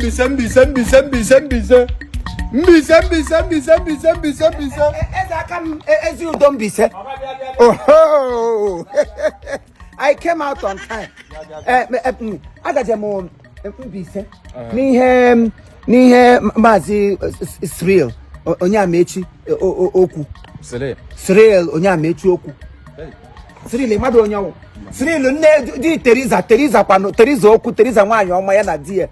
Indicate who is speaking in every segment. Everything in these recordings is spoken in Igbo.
Speaker 1: Mbaise, Mbaise, Mbaise, Mbaise, Mbaise. Mbaise, Mbaise, Mbaise, Mbaise, Mbaise, Mbaise.
Speaker 2: Eze aka m ezi udo Mbaise. Oho! I came out on time. Agaje m Mbaise n'ihe Maazị Cyril Onyeamaechi okwu. Cyril Onyeamaechi okwu. Cyril mmadụ onye ọwụ. Cyril nne di Teresa, Teresa kwanụ, Teresa okwu, Teresa nwaanyị ọma ya na di ya.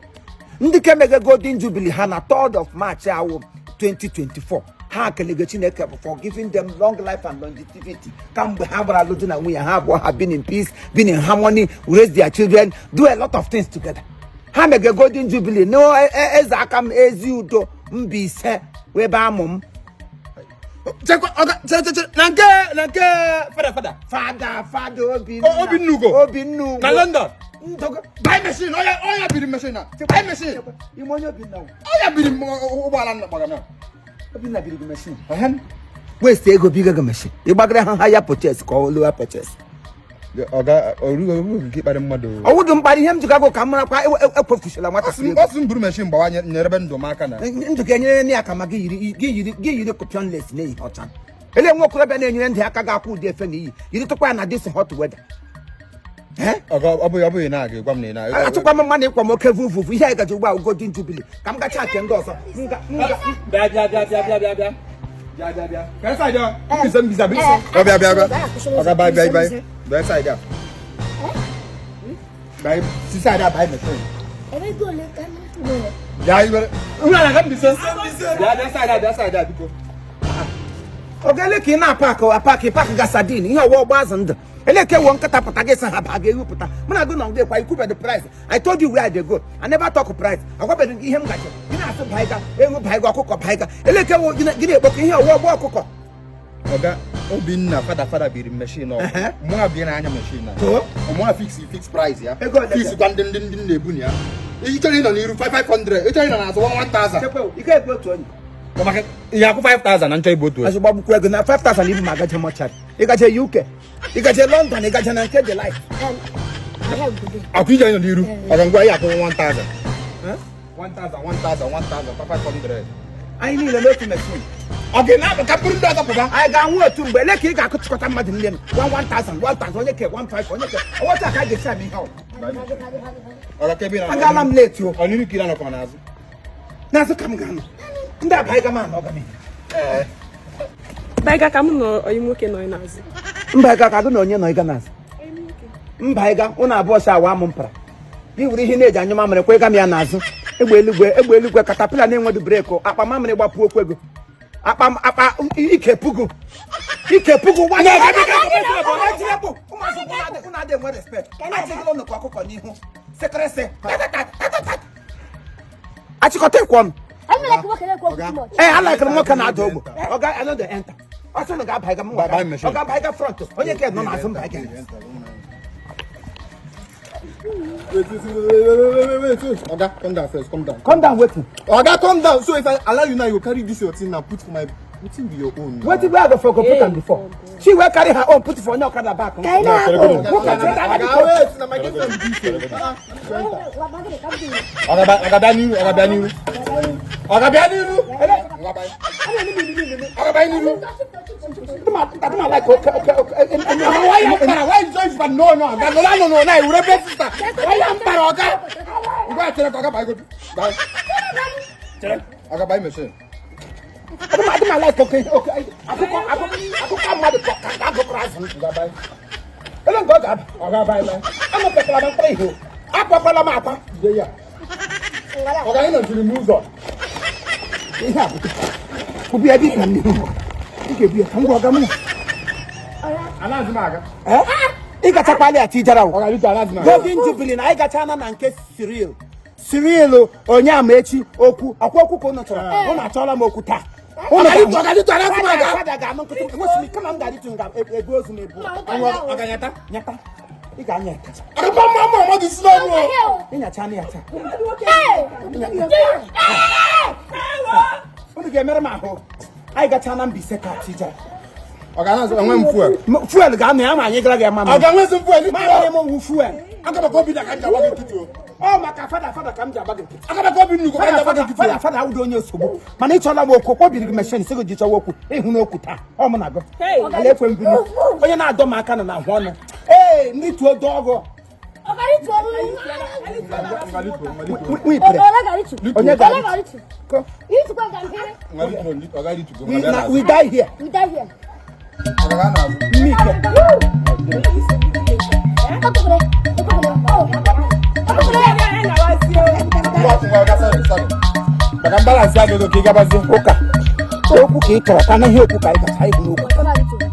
Speaker 2: Ndị kemege Golden Jubilee ha na 3rd of March awụ 2024. Ha kelege Chineke for giving them long life and longevity. Kamgbe ha gbara alụ di na nwunye ha abụọ ha been in peace, been in harmony, raise their children, do a lot of things together. Ha mege Golden Jubilee no eze aka m ezi udo Mbaise wee be amụ m.
Speaker 1: Chekwa, ọga, che, che, che, na nke fada fada.
Speaker 2: Fada fada Obinna.
Speaker 1: Obinna Ugo.
Speaker 2: Obinna Ugo.
Speaker 1: Na London.
Speaker 2: Ndogo.
Speaker 1: Buy machine, oya oya biri machine na. Buy machine.
Speaker 2: Ime onye Obinna wụ.
Speaker 1: Oya biri m ụgbọala nna gbaga na.
Speaker 2: Obinna biri gị machine.
Speaker 1: Ehem.
Speaker 2: Waste ego biga gị machine. Ị gbagara ha higher purchase ka ọ lower purchase.
Speaker 1: Ọga, orugo orugo nke ịkparị mmadụ.
Speaker 2: Ọwụdụ mkparị ihe m jigago ka m marakwa ekwefusila nwatakịrị ego.
Speaker 1: Ọ sị m buru machine gbawa nyerebe ndụ m aka na.
Speaker 2: Ndụ ga-enyere ya aka ma gị yiri copion lace na-eyi ọcha. Ele nwa okorobịa na-enyere ndị aka ga-akwụ ụdị efe na iyi yiri tụkwa ya na this hot weather. Eh?
Speaker 1: Ọga, ọ bụghị na aga gwa m na ị na.
Speaker 2: Achụkwa m mma na ịkwa m oke vuvuvu ihe anyị gaji ugbu a Golden Jubilee ka m gacha nke ndị ọzọ. M ga
Speaker 1: Bịa bịa bịa bịa bịa bịa bịa. Bịa bịa bịa. Ka side a. Mbaise Mbaise Mbaise. Ọ bịa bịa bịa. Ọga, bye bye bye. Bịa side a. Bye. Si side a buy machine.
Speaker 3: Ebe go le ka m nwere.
Speaker 1: Bịa iwere. Nwa na ka Mbaise. Bịa bịa side a, bịa side a biko.
Speaker 2: Ogele ka ị na-apakụ apakị pakị ga sardine ihe ọwa ọgba azụ ndụ eleke wo nkịta pụta gị sị ha ba ga-ewepụta mụ na gị nọ ngị kwa ikwube the price. I told you where I dey go. I never talk price. Agwabeghị gị ihe m gaje gị na-asị baiga ewu baiga ọkụkọ baiga eleke wo gị na-ekpokọ ihe ọwa ọgba ọkụkọ.
Speaker 1: Ọga, Obinna fada fada biri machine ọ.
Speaker 2: Ehe.
Speaker 1: Mụ abịa n'anya machine a.
Speaker 2: Too.
Speaker 1: Mụ a fix price ya.
Speaker 2: Ego ole
Speaker 1: Fix
Speaker 2: ka?
Speaker 1: kwa ndị na-ebu na ya. Ị chọrọ ịnọ n'iru 500, ị chọrọ ịnọ n'azụ 1000.
Speaker 2: Chekwe, ike ebu otu onye.
Speaker 1: Maka ị ga-akwụ 5000 na nchọ ibu otu onye.
Speaker 2: Azụ gbagbukwu ego na 5000 ibu ma agaje mortuary, ịgaje UK, ịgaje London, ịgaje na nke delight.
Speaker 3: Ahịa obodo.
Speaker 1: Akwụ ije ịnọ n'iru. Ọga, ngwa, ị akwụ 1000. 1000 1000 1000 500.
Speaker 2: Anyị niile n'otu machine?
Speaker 1: Ọ ga na ka bụrụ ndị ọzọ pụta.
Speaker 2: Anyị ga-anwụ otu mgbe ele ka ị ga-akụchịkọta mmadụ niile 1000 1000 onye ke 15 onye ke ọwọcha ka a ga-esi eme ihe ọ.
Speaker 1: Ọga, ka ebe ị na-anọ?
Speaker 2: Agaala m late o.
Speaker 1: Ọ n'iru ka ị na-anọ ka ọ n'azụ?
Speaker 2: N'azụ ka m ga-anọ. Ndị abaghị ga m anọ ga m.
Speaker 4: Baiga ka mụ na oyi nwoke nọ n'azụ.
Speaker 2: Mba ịga ka gị na onye nọ ịga n'azụ?
Speaker 4: Oyi nwoke.
Speaker 2: Mba ịga ụnụ abụọ si awa m mpara gị were ihe na-eji anyụ mamịrị kwa ịga m ya n'azụ. Egbe eluigwe, egbe eluigwe, caterpillar na-enwedu brake, akpa mamịrị gbapụ okwu ego akpa akpa ike pugu ike pugu nwa ụmụazị ụnụ adị enwe respect achịgịla ụnụ ka ọkụkọ n'ihu sịkịrịsị achịkọta ịkwọ ọnụ.
Speaker 3: I'm like nwoke na-ekwu okwu too much.
Speaker 2: Ee, alakịrị nwoke na-ada ogbo. Ọga, I no dey enter. Ọsọ na ga-aba ịga m.
Speaker 1: Bye, bye, machine.
Speaker 2: Ọ ga-aba ịga front, onye nke nọ n'azụ mba ịga.
Speaker 1: Wait, wait, wait, wait, wait, wait, wait. Oga, come down first, come down.
Speaker 2: Come down wetin?
Speaker 1: Oga, come down. So if I allow you now, you go carry this your thing now, put for my wetin be your own now?
Speaker 2: Wetin wey I go for go put am before she wey carry her own put for onye ọkada back?
Speaker 3: Ka ị na-akpọ.
Speaker 2: Nwoke chere aka
Speaker 1: Oga,
Speaker 2: biko.
Speaker 1: wait, na my girlfriend be this o. Oga, bịa, Oga, bịa n'iru, Oga, bịa n'iru. Oga, bịa n'iru. Oga, bịa. Oga, bịa n'iru.
Speaker 2: Adịma like oke oke oke.
Speaker 1: Oga, why you para? Why you join for no no? Oga, no no no, na you rebel sister. Why you para, Oga? Ngwa, chere ka Oga bịa go. Bye. Chere. Oga, buy machine.
Speaker 2: Adịma like oke oke akụkọ akụkọ akụkọ mmadụ ka ka agụkọrọ azụ.
Speaker 1: Oga, bye.
Speaker 2: Ele nke ọ ga-aba.
Speaker 1: Oga, bye bye.
Speaker 2: Amụpekwala m mkpụrụ ihe akwakwala m akwa.
Speaker 1: Jide ya. Oga, ị nọchiri m ụzọ.
Speaker 2: Ihe a bụ kwubi ebe ị ka n'ihu ị ga-ebu ya ka m gwa ọga m na
Speaker 1: Anaghịzi m aga.
Speaker 2: Ị gachakwala ya tijara o.
Speaker 1: Oga, biko, anaghịzi m aga.
Speaker 2: Golden Jubilee na anyị gachana na nke Cyril Cyril onye amaechi okwu ọkwa okwu ka ụnụ chọrọ. Ụnụ achọọla m okwu taa. Ụnụ
Speaker 1: Ọga,
Speaker 2: ga-anwụ.
Speaker 1: Ọga, dịtụ, anaghịzi m aga.
Speaker 2: Fada ga-anụ nkịtị enwesị m kama m ga-adịtụ nga ebu ozu m ebu.
Speaker 1: Oga, nyata.
Speaker 2: Nyata ị ga-anya eta.
Speaker 1: Oga, mma mma mma gị si n'ọnụ o.
Speaker 2: Ịnyacha na ya taa unu ga-emere m ahụ. Anyị gacha na Mbaise ka tijara.
Speaker 1: Ọ ga na enwe m fuel.
Speaker 2: Fuel ga-anọ ya ma anyị gara gị ama
Speaker 1: Ọ ga-enwezi m fuel.
Speaker 2: Mamịrị m wụ fuel.
Speaker 1: Aka maka obi na ka m ji agba gị nkịtị o.
Speaker 2: Ọ maka fada fada ka m ji agba gị nkịtị.
Speaker 1: Aka maka obi nnukwu ka m ji agba gị nkịtị
Speaker 2: Fada
Speaker 1: o.
Speaker 2: fada awụdo onye nsogbu, mana ị chọla m okwu, kwọbiri gị machine sị gị ji chọwa okwu ịhụ n'okwu taa. Ọ mụ na gị
Speaker 4: Hey.
Speaker 2: ala ekwe mbili onye na-adọ m aka nọ na ahụ ọnụ. Ee, ndị tuo dọọ ọgụ. Wipere onye ga we die here.
Speaker 3: We die here.
Speaker 2: Mmike.
Speaker 1: Maka mbalansi agụ ego ka ị gabazie.
Speaker 2: Ụka okwu ka ị chọrọ ka anaghị okwu ka anyị gacha ịhụ n'okwu.